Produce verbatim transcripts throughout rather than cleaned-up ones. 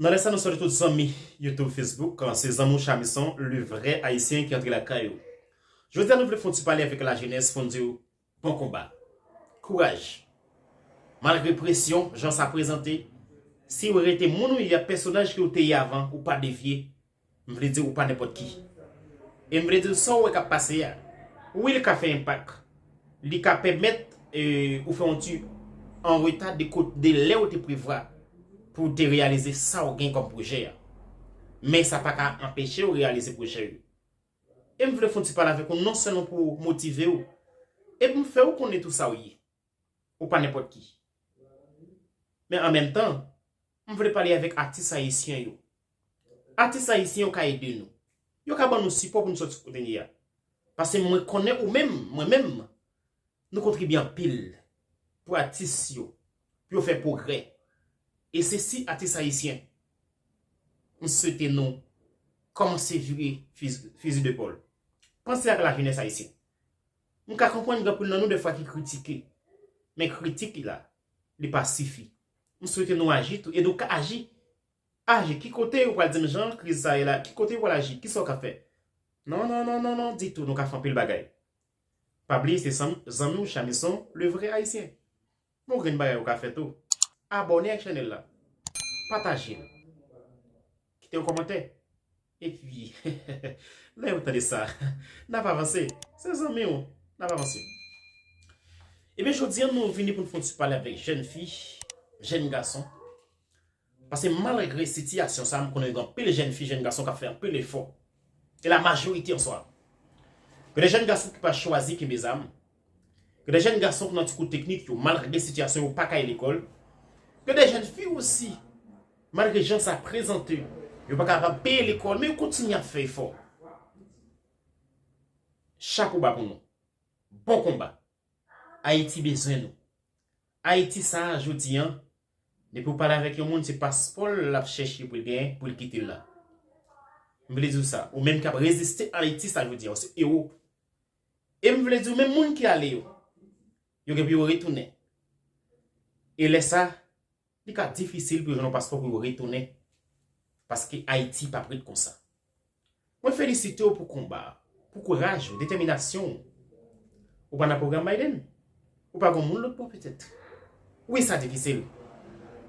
Nan lè sa nou salye tout zanmi YouTube, Facebook, se zanmi w Chamison, le vrai haïtien ki antre lakay ou. Jodi a nou vle fè yon ti pale avèk lajenès pou n di w bon konba. Kouraj. Malgre presyon, jan sa prezante, si w rete moun ou ye a, pèsonaj ke w te ye avan, ou pa devye, m vle di ou pa nenpòt ki. E m vle di w sa w wè k ap pase a, wi, li ka fè enpak. Li ka pèmèt e, ou fè yon ti an reta de kot, de lè ou te prevwa pou w te reyalize sa w gen kòm pwojè a. Men sa pa ka anpeche w reyalize pwojè yo. E m vle fè yon ti pale avèk ou non sèlman pou motive w, e pou m fè w konnen tou sa w ye. Ou pa nenpòt ki. Men an menm tan, m vle pale avèk atis ayisyen yo. Atis ayisyen yo ka ede nou. Yo ka ban nou sipò pou nou sòti kote n ye a. Paske mwen konnen ou menm, mwen menm, nou kontribye anpil pou atis yo, pou yo fè pwogrè. E se si atis ayisyen, m swete nou kòmanse vire fizi, fizi de pòl. Panse ak lajenès ayisyen. M ka konprann gen anpil nan nou defwa ki kritike. Men kritik la, li pa sifi. M swete nou aji tou, e nou ka aji. Aji, ki kote ou pral di m jan kriz sa ye la? Ki kote ou pral aji? Kisa ou ka fè? Non, non, non, non, non, ditou, nou ka fè anpil bagay. Pa bliye se zanmi w Chamison, le vrai haïtien. Bon grenn bagay ou ka fè tou. Abòne ak chanèl la. Pataje l. Kite yon kòmantè. Epi, lè yo tande sa, n ap avanse. Se zanmi w, n ap avanse. Ebyen, jodi a, nou vini pou n fè yon ti pale avèk jèn fi, jèn gason. Paske malgre sitiyasyon sa, m konnen gen anpil jèn fi, jèn gason k ap fè anpil efò. E la majorite an swa. Gen de jèn gason ki pa chwazi kenbe zam. Gen de jèn gason ki nan ti kou teknik yo, malgre sitiyasyon yo pa ka al lekòl. Gen de jèn fi osi, malgre jan sa prezante, yo pa kapab peye lekòl, men yo kontinye ap fè efò. Chapo ba pou nou. Bon konba. Ayiti bezwen nou. Ayiti sa a, jodi a, depi w pale avèk yon moun, se paspò l l ap chèche pou l genyen, pou l kite l la. M vle di w sa, ou menm k ap reziste Ayiti sa a jodi a, ou se ewo. E m vle di w, menm moun ki ale yo, yo gen pou yo retounen. E lè sa, li ka difisil pou yo jwenn yon paspò pou yo retounen. Paske Ayiti p ap ret konsa. Mwen felisite w pou konba, pou kouraj ou, detèminasyon w. Ou pa nan pwogram Biden. Ou pa gon moun lòt bò petèt. Wi, sa difisil.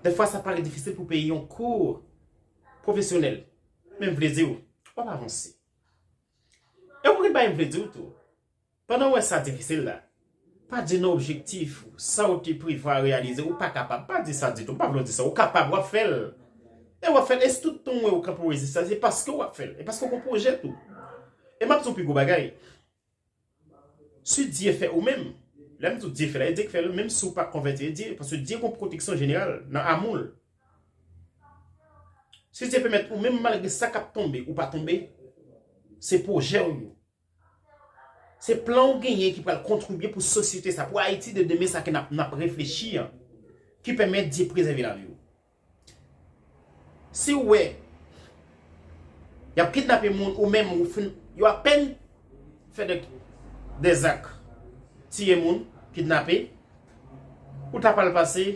Defwa sa parèt difisil pou peye yon kou pwofesyonèl. Men m vle di w, w ap avanse. E w gen bagay m vle di w tou. Pandan w wè sa difisil la, pa di nan objektif ou, sa w te prevwa reyalize, ou pa kapab. Pa di sa ditou, m pa vle w di sa. Ou kapab, w ap fè l. E w ap fè l. E si tout tan w wè ou kanpe w reziste, se paske w ap fè l. E paske w gon pwojè tou. E m ap di w pi gwo bagay. Si Dye fè ou menm, lè m di w Dye fè la, e Dye k fè l, menm si w pa konvèti, e Dye, paske Dye gon pwoteksyon jeneral nan amou l. Si Dye pèmèt ou menm, malgre sa k ap tonbe, ou pa tonbe, se pwojè w yo. Se plan w genyen ki pral kontribye pou sosyete sa, pou Ayiti de demen sa ke n ap, n ap reflechi an, ki pèmèt Dye prezève lavi w. Si w wè y ap kidnape moun, ou menm ou fin, yo apèn fè de, de zak, tiye moun, kidnape, ou ta pral pase,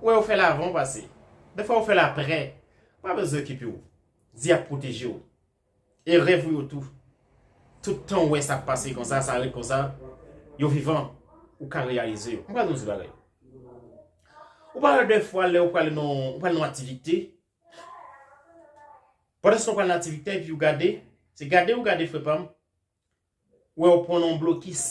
ou wè yo fè l avan w pase. Defwa yo fè l aprè. Pa bezwen okipe w. Dye ap pwoteje w. E rèv ou yo tou. Tout tan w wè sa ap pase konsa, sa ret konsa, yo vivan, ou ka reyalize yo. M pral di w yon ti bagay. Ou pa wè defwa lè ou prale nan, ou prale nan aktivite, pandan se tan ou prale nan aktivite epi ou gade, se gade ou gade, frè pa m, ou wè ou pran nan blokis.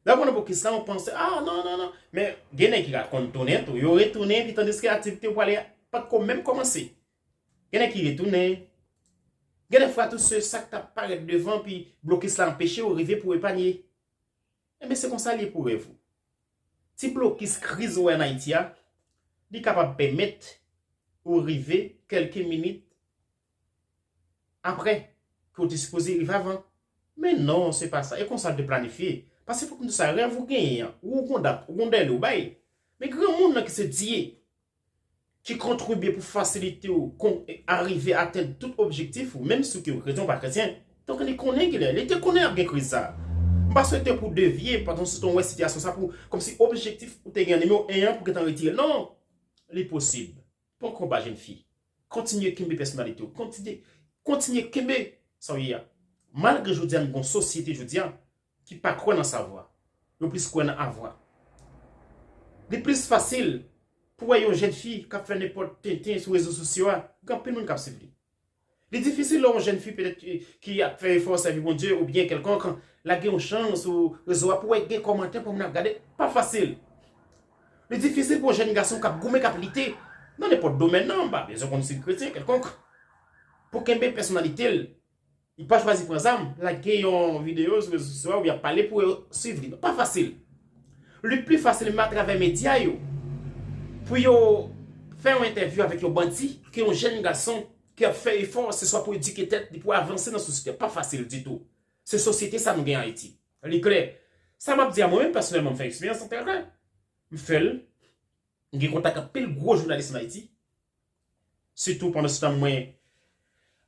Lè ou pran nan blokis la, ou panse, ah, non, non, non. Men gen nèg ki ka konn tounen tou. Yo retounen, epi tandiske aktivite ou prale a pa t ko menm kòmanse. Gen nèg ki retounen. Gen defwa tou se sa k t ap parèt devan, pi blokis la anpeche w rive pou w epanye. Enben, se konsa l ye pou rèv ou. Ti blokis kriz ou wè ann Ayiti a, li kapab pèmèt ou rive kèlke minit aprè ke w te sipoze rive avan. Men non, se pa sa. E konsa l te planifye. Paske fòk m di sa, rèv ou genyen an, ou gon dat, ou gon dèle ou bay. Men granmoun nan ki se Dye, ki kontribye pou fasilite w kon, arive atenn tout objektif ou, menm si w ke w kretyen ou pa kretyen. Donk, li konnen kilè, li te konnen ap gen kriz sa. M pa swete pou w devye, pandan se tan w wè sitiyasyon sa pou, kòmsi objektif ou te gen nimewo en an pou gentan retire l. Non! Li posib. Bon konba, jèn fi. Kontinye kenbe pèsonalite w. Kontinye, kontinye kenbe sa w ye a. Malgre jodi a, nou gen yon sosyete jodi a ki pa kwè nan savwa. Yo plis kwè nan avwa. Li plis fasil pou wè yon jèn fi k ap fè nenpòt tenten sou rezo sosyo a, gen anpil moun k ap swiv li. Li difisil lè yon jèn fi petèt ki, ki ap fè efò sèvi Bondye oubyen kèlkonk, lage yon chan sou rezo a pou wè gen kòmantè pou moun ap gade. Pa fasil. Li difisil pou yon jèn gason k ap goumen, k ap lite nan nenpòt domèn nan, m pa bezwen konn si l kretyen kèlkonk, pou kenbe pèsonalite l. Li pa chwazi pran zam, lage yon videyo sou rezo sosyo a oubyen ap pale pou yo swiv li. Pa fasil. Li pli fasil menm atravè medya yo pou yo fè yon entèvyou avèk yon bandi ke yon jèn gason ki ap fè efò, se swa pou edike tèt li, pou avanse nan sosyete. Pa fasil ditou. Se sosyete sa nou gen Ayiti. Li klè. Sa m ap di a, mwen menm pèsonèlman, m fè eksperyans lan trè klè. M fè l. M gen kontak anpil gwo jounalis ann Ayiti. Sitou pandan se tan mwen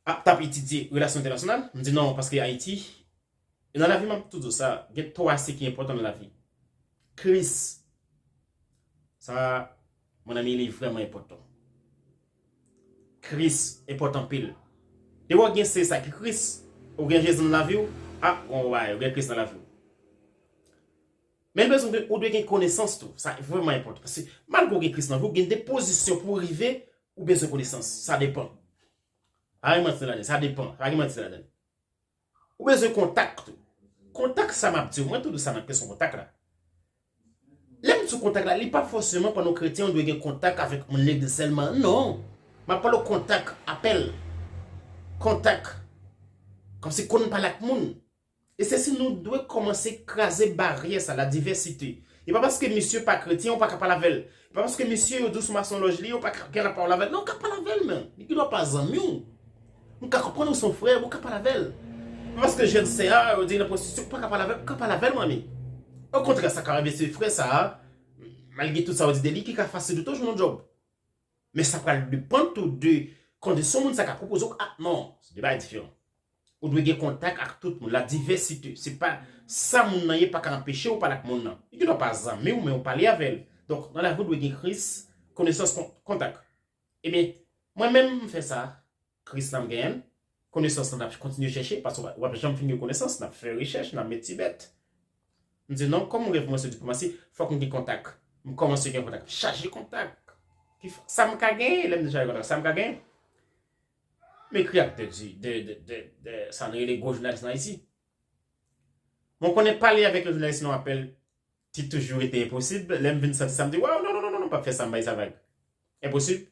ap, t ap etidye relasyon entènasyonal. M di non, paske Ayiti, e nan lavi m ap toujou di w sa, gen twa se ki enpòtan nan lavi. Kris, sa, mon ami, li vrèman enpòtan. Kris enpòtan anpil. Depi w gen se sa ki Kris, ou gen Jezi nan lavi w, a, bon, w gen Kris nan lavi w. Men bezwen gen, ou dwe gen konesans tou. Sa vrèman enpòtan. Paske malgre w gen Kris nan vi w, gen de pozisyon pou w rive, ou bezwen konesans. Sa depann. Pa gen manti ladan, sa depann. Pa gen manti ladan. Ou bezwen kontak tou. Kontak sa m ap di w, mwen tou di sa nan kesyon kontak la. Lè m di w kontak la, li pa fòseman pandan w kretyen, ou dwe gen kontak avèk moun legliz sèlman. Non. M ap pale w kontak apèl. Kontak. Kòmsi konn pale ak moun. E se si nou dwe kòmanse kraze baryè sa, la divèsite. E pa paske misye pa kretyen, ou pa ka pale avè l. E pa paske misye yo di w sou masonlòj li, ou pa ka gen la pale avè l. Non, ou ka pale avè l, men. Li gen dwa pa zanmi w. M ka konprann ou se yon frè, ou ka pale avè l. E pa paske jèn sè a, yo di nan pwostitisyon, ou pa ka pale avè l, ou ka pale avè l, manmi. Okontrè, sa ka rive se frè sa a, malgre tout sa yo di de li, ki ka fasilite w jwenn yon djòb. Men sa pral depann tou de kondisyon moun sa ka pwopoze w. A, non, se de bagay diferan. Ou dwe gen kontak ak tout moun. La divèsite. Se pa sa moun nan ye pa ka anpeche w pale ak moun nan. Li gen dwa pa zanmi w, men ou pale avè l. Donk, nan lavi w dwe gen Kris, konesans, kon-, kontak. Ebyen, mwen menm m fè sa. Kris la m genyen l. Konesans lan n ap kontinye chèche, paske w ap janm fin gen konesans, n ap fè rechèch, n ap met ti bèt. M di non, kòm rèv mwen se diplomasi, fòk m gen kontak. M kòmanse gen kontak, m chaje kontak. Ki f-, sa m ka genyen, lè m di chaje kontak, sa m ka genyen. M ekri ak de, de, de, de, de, sa n rele gwo jounalis nan Ayiti. Mwen konnen pale avèk yon jounalis nan apèl, ti toujou rete enposib. Lè m vin santi sa, m di, waw, non, non, non, non, non, m p ap fè sa, m bay sa vag. Enposib.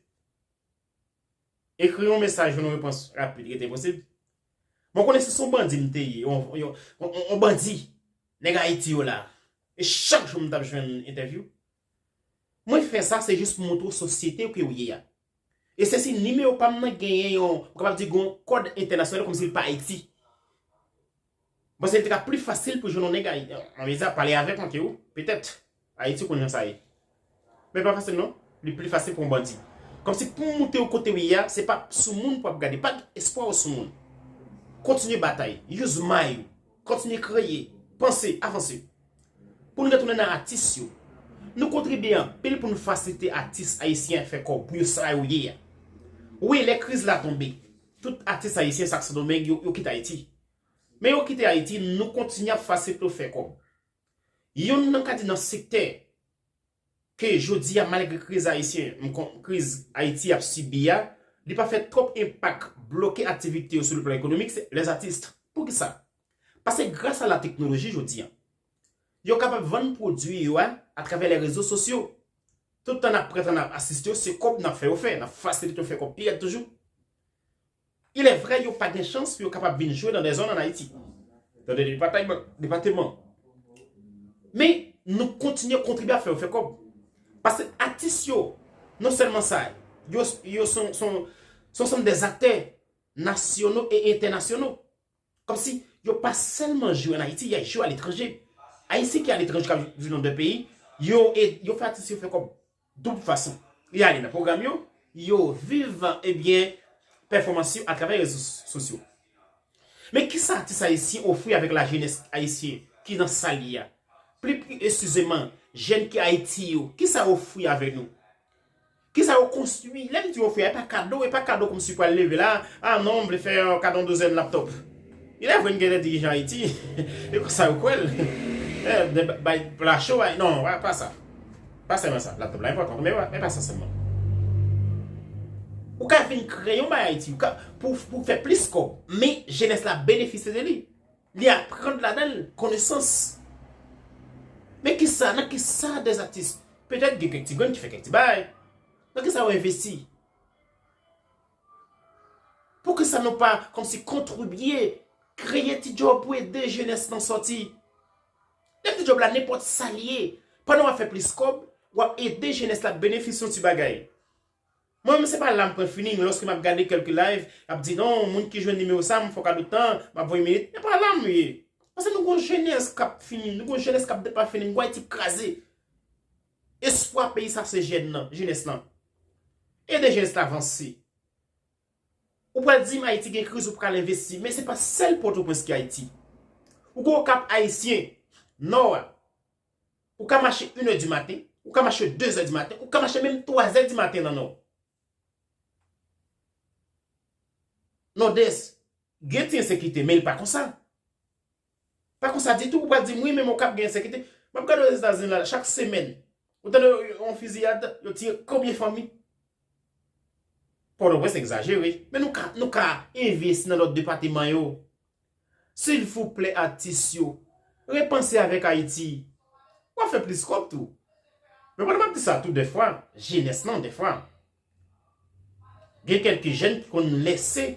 Ekri yon mesaj, jwenn yon repons rapid, rete enposib. Mwen konnen si se yon bandi m te ye, yon, yon, yon, yon, yon bandi, nèg Ayiti yo la. E chak jou m t ap jwenn entèvyou. Mwen fè sa, se jis pou montre w sosyete ke w ye a. E se si nimewo pa m nan genyen yon, m kapab di, yon kòd entènasyonal kòmsi l pa Ayiti. Paske li te ka pli fasil pou jwenn yon nèg Ayi-, an mezi a pale avèk mwen ke ou, petèt. Ayiti, ou konn jan sa ye. Men pa fasil non. Li pli fasil pou yon bandi. Kòmsi pou w monte w kote w ye a, se pa sou moun pou w ap gade. Pa gen espwa w sou moun. Kontinye batay. Use may ou. Kontinye kreye. Panse, avanse. Pou n retounen nan atis yo. Nou kontribye anpil pou n fasilite atis ayisyen fè kòb pou yo sa yo ye a. Wi, lè kriz la tonbe, tout atis ayisyen Sendomeng yo, yo kite Ayiti. Men yo kite Ayiti, nou kontinye ap fasilite yo fè kòb. Youn nan ka di nan sektè ke jodi a, malgre kriz ayisyen, m kon-, kriz Ayiti ap sibi a, li pa fè twòp enpak, bloke aktivite yo sou le plan ekonomik, se lèzatis. Poukisa? Paske gras a la teknoloji jodi a, yo kapab vann pwodui yo a atravè lè rezo sosyo. Tout tan n ap pran tan n ap asiste yo, se kòb n ap fè yo fè, n ap fasilite yo fè kòb pi rèd toujou. Il est vrai, yo pa gen chans pou yo kapab vin jwe nan de zòn ann Ayiti, nan de depatayman, depateman. Men, nou kontinye kontribye ap fè yo fè kòb. Paske atis yo, non sèlman sa, yo, yo son, son, son, son dè aktè nasyono e entènasyonal. Kòmsi yo pa sèlman jwe ann Ayiti, y a jwe aletranje. Ayisyen ki aletranje k ap viv nan de peyi, yo, e, yo fè atis yo fè kòb doub fason. Y ale nan pwogram yo, yo viv, ebyen, pèfòmans yo atravè rezo sosyo. Men kisa atis ayisyen ofri avèk lajenès ayisyen ki nan sal ye a? Pli, pli esizeman, jèn ki Ayiti yo, kisa yo ofri avè nou? Kisa yo konstwi? Lè m di yo frè, e pa kado, e pa kado kòmsi pral leve la, a non, m vle fè yon kado yon dozèn laptòp. Il est vrai, gen de dirijan Ayiti, e konsa yo kwè l. Eh, de bay la cho, bay, non, pa, pa sa. Pa sèlman sa, laptòp la enpòtan, men, men pa sa sèlman. Ou ka vin kreye yon bay Ayiti, ou ka, pou, pou fè plis kòb, men jenès la benefisye de li. Li aprann ladan l, konesans. Men kisa, nan kisa dèzatis? Petèt gen kèk ti grenn ki fè kèk ti bay. Nan kisa yo envesti? Poukisa nou pa kòmsi kontribye, kreye ti djòb pou ede jenès lan sòti? Lè m di djòb la, nenpòt sa l ye. Pandan w ap fè plis kòb, w ap ede jenès la benefisye yon ti bagay. Mwen menm, se pa la m pran fini, lòske m ap gade kèlke live, ap di non, moun ki jwenn nimewo sa, m fè kado tan, m ap voye minit. E pa la m ye. Paske nou gon jenès k ap fini, nou gon jenès k ap depafini, nou gon Ayiti k kraze. Espwa peyi sa se jèn nan, jenès lan. Ede jenès la vanse. Ou pral di m Ayiti gen kriz, ou pral envesti, men se pa sèl Pòtoprens ki Ayiti. Ou gen Okap Ayisyen, Nò a, ou ka mache inè di maten, ou ka mache dezè di maten, ou ka mache menm twazè di maten nan Nò. Nòdès, gen ti ensekirite, men li pa konsa. Pa konsa ditou, ou pral di m, wi, men Okap gen ensekirite. M ap gade Ozetazini la, chak semèn, ou tande yon fiziyad, yo tiye konbyen fanmi? Pòtoprens egzajere, men nou ka, nou ka envesti nan lòt depatman yo. Silvouplè, atis yo, repanse avèk Ayiti. W ap fè plis kòb tou. Men pandan m ap di sa tou, dèfwa, jenès lan, dèfwa, gen kèlke jèn ki konn lèse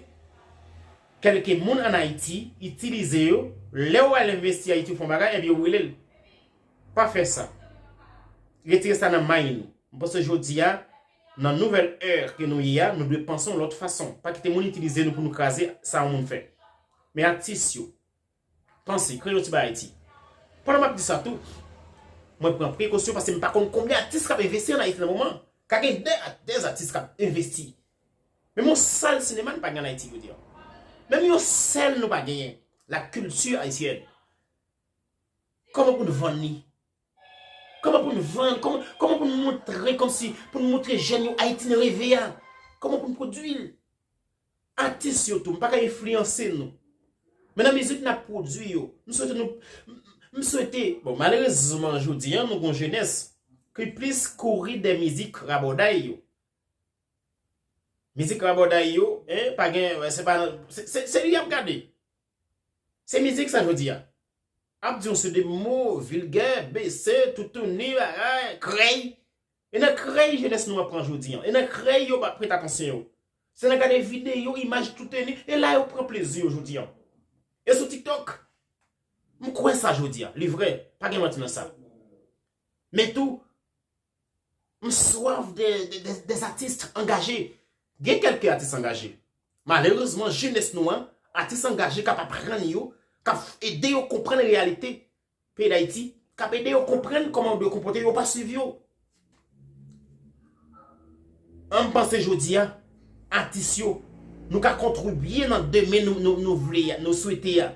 kèlke moun ann Ayiti itilize yo. Lè w al envesti Ayiti, w fè yon bagay, ebyen, w rele l. Pa fè sa. Retire sa nan may nou. M panse jodi a, nan nouvèl è ke nou ye a, nou dwe panse yon lòt fason. Pa kite moun itilize nou pou nou kraze sa yon moun fè. Men atis yo, panse, kreye yon ti bagay Ayiti. Pandan m ap di sa tou, mwen pran prekosyon paske m pa konn konbyen atis k ap envesti ann Ayiti nan moman. Ka gen de a trèz atis k ap envesti. Menm yon sal sinema n pa gen ann Ayiti jodi a. Menm yon sèl nou pa genyen. La culture haïtienne. Kòman pou n vann li? Kòman pou n vann? Kòman, kòman pou n montre, kòmsi, pou n montre jèn yo Ayiti n reve a? Kòman pou n pwodui l? Atis yo tou, m pa ka enfliyanse nou. Men nan mizik n ap pwodui yo, m swete nou, m, m swete, bon, malerezman, jodi a, nou gon jenès ki plis kouri dè mizik rabòday yo. Mizik rabòday yo, en, pa gen, se pa, se, se, se li y ap gade. Se mizik sa jodi a. Ap di yon seri de mo vilgè, bese, toutouni, bagay, krèy. E nan krèy jenès nou an pran jodi a. E nan krèy yo pa prete atansyon yo. Se nan gade videyo, imaj toutouni, e la yo pran plezi yo jodi a. E sou TikTok. M kwè sa jodi a. Li vrè. Pa gen manti nan sa. Men tou, m swaf de, de, de, de atis angaje. Gen kèlke atis angaje. Malerezman, jenès nou an, atis angaje k ap aprann yo, k ap ede yo konprann reyalite peyi Dayiti, k ap ede yo konprann kòman yo dwe konpòte yo, yo pa swiv yo. An m panse jodi a, atis yo, nou ka kontribye nan demen nou, nou, nou vle a, nou swete a.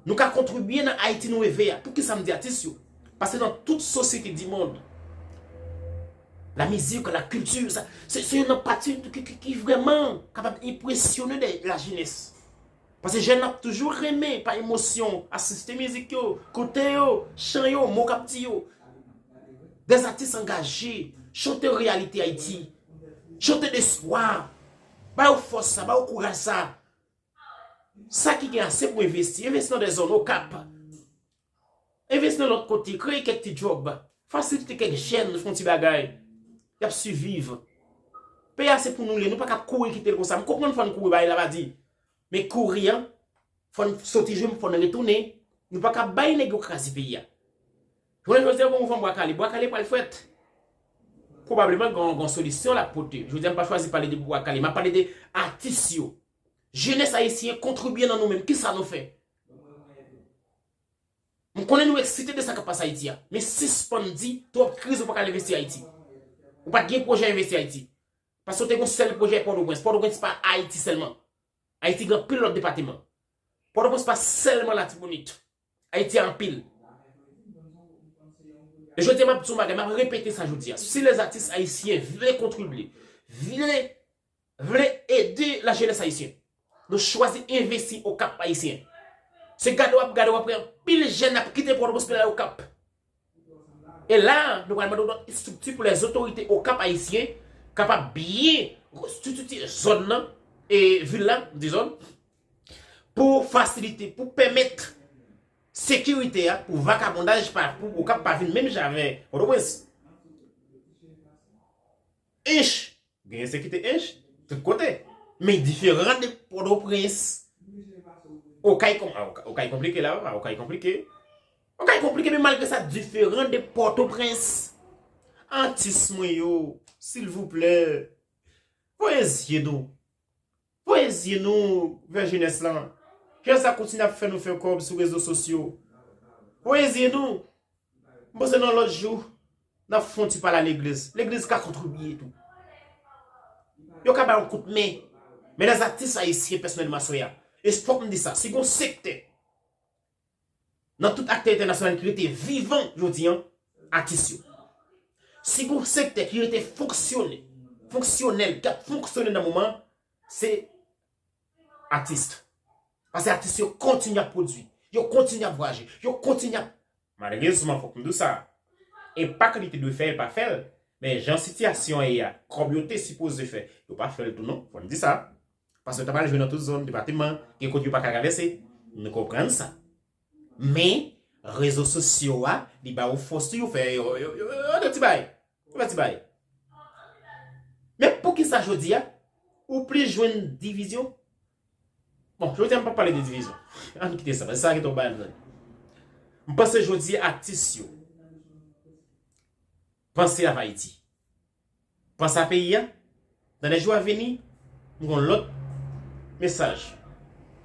Nou ka kontribye nan Ayiti nou reve a. Poukisa m di atis yo? Paske nan tout sosyete di mond, la mizik, la kilti, sa, se, se youn nan pati ki, ki, ki vrèman kapab enpresyone de, la jenès. Paske jèn ap toujou renmen pa emosyon, asiste mizik yo, koute yo, chan yo, mo k ap di yo. Dèzatis angaje, chante reyalite Ayiti, chante despwa, ba yo fòs sa, ba yo kouraj sa. Sa ki gen ase pou envesti, envesti nan de zòn Okap. Envesti nan lòt kote, kreye kèk ti djòb, fasilite kèk jèn fè yon ti bagay, y ap siviv. Peyi a se pou nou li ye, nou pa ka kouri kite l konsa. M konprann fò n kouri, bagay la pa di. Men kouri an, fò n soti jwe, fò n retounen. Nou pa ka bay nèg yo kraze peyi a. Jounen jodi a, gon mouvman Bwa Kale. Bwa Kale pral fèt. Pwobableman, gon, gon solisyon l ap pote. Jodi a, m pa chwazi pale de Bwa Kale. M ap pale de atis yo. Jenès ayisyen, kontribye nan nou menm. Kisa nou fè? M konnen nou eksite de sa k ap pase Ayiti a. Men sispann di, twòp kriz ou pa ka envesti Ayiti. Ou pa t gen pwojè envesti Ayiti. Paske w te gen yon sèl pwojè Pòtoprens. Pòtoprens pa Ayiti sèlman. Ayiti gen anpil lòt depatman. Pòtoprens pa sèlman Latibonit. Ayiti a anpil. E jodi a, m ap di yon bagay, m ap repete sa jodi a. Si lèzatis ayisyen vle kontribye, vle, vle ede lajenès ayisyen, nou chwazi envesti Okap ayisyen. Se gade w ap gade, w ap wè anpil jèn ap kite Pòtoprens pou y al Okap. E la, nou pral mande yon lòt estrikti pou lèzotorite Okap ayisyen kapab byen restrikti zòn nan, e vil la, dizon, pou fasilite, pou pèmèt sekirite a, pou vakabondaj pa, pou Okap pa vin menm jan avè Pòtoprens. Ench, gen ensekirite Ench, tout kote. Men diferan de Pòtoprens, Okay kon-, ah, Okay, Okay konplike la, ah, Okay konplike. Okay konplike, men malgre sa, diferan de Pòtoprens. Atis mwen yo, silvouplè, voye zye nou. Voye zye nou vè jenès lan. Jenès la kontinye ap fè nou fè kòb sou rezo sosyo. Voye zye nou. M panse nan lòt jou, n ap fè yon ti pale a legliz. Legliz ka kontribye tou. Yo ka bay yon kout men. Men lèzatis ayisyen pèsonèlman aswè a. E fòk m di sa, si gon sektè nan tout aktè entènasyonal ki rete vivan jodi an, atis yo. Si gon sektè ki rete fonksyone, fonksyonèl, k ap fonksyone nan moman, se atis. Paske atis yo kontinye ap pwodui, yo kontinye ap vwayaje, yo kontinye ap, malerezman, fòk m di w sa, enpak li te dwe fè, l pa fè l, men jan sitiyasyon an ye a, kòb yo te sipoze fè, yo pa fè l tou non, fò n di sa. Paske yo ta pral jwe nan tout zòn, depatman, gen kote yo pa ka travèse. Nou konprann sa. Men, rezo sosyo a, li ba yo fòs tou, yo fè, yo, yo, yo, yo, yo fè ti bagay. Yo fè ti bagay. Men poukisa jodi a, ou plis jwenn divizyon? Bon, jodi a m p ap pale de divizyon. Ann kite sa, paske sa gen twòp bagay ladan. M panse jodi a atis yo panse avè Ayiti. Panse a peyi a, nan lè jou a vini, m gon lòt mesaj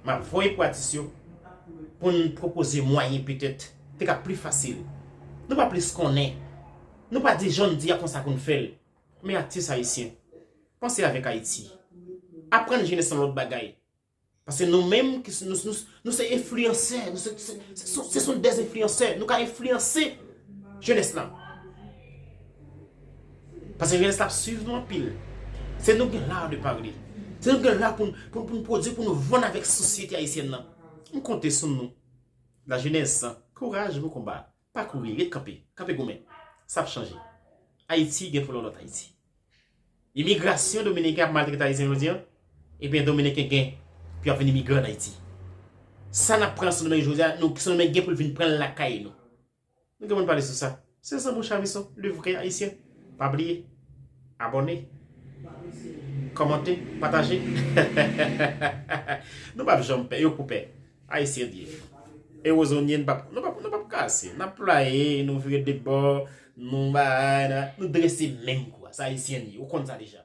m ap voye pou atis yo, pou n pwopoze mwayen petèt te ka pli fasil. Nou pa plis konnen. Nou pa di jan n di a konsa pou n fè l. Men atis ayisyen, panse avèk Ayiti. Aprann jenès lan lòt bagay. Paske nou menm, ki s-, nou, nou, nou se enfliyansè, nou se, se, se, se, se son dèzenfliyansè, nou ka enfliyanse jenès lan. Paske jenès la ap swiv nou anpil. Se nou gen l'art de parler. Se nou gen l'art pou n, pou n, pou n pwodui, pou nou vann avèk sosyete ayisyèn nan. M konte sou nou. Lajenès, kouraj, bon konba. Pa kouri, ret kanpe. Kanpe goumen. Sa ap chanje. Ayiti gen pou l yon lòt Ayiti. Imigrasyon dominiken ap maltrete ayisyen jodi a, ebyen dominiken gen pou y ap vin imigran an Ayiti. Sa n ap pran Sendomeng jodi a, nou, Sendomeng gen pou l vin pran l lakay nou. Nou gen pou n pale sou sa. Se Zanbou Chamison, le vrè ayisyen. Pa bliye, abòne, kòmante, pataje. Nou p ap janm pè, yo pou pè. Ayisyen n ye. Ewozonyen, n p ap, nou p ap, nou p ap kase. N ap playe, nou vire de bò, nou bay, nou, nou drese menm kou a. Se ayisyen n ye, ou konn sa deja.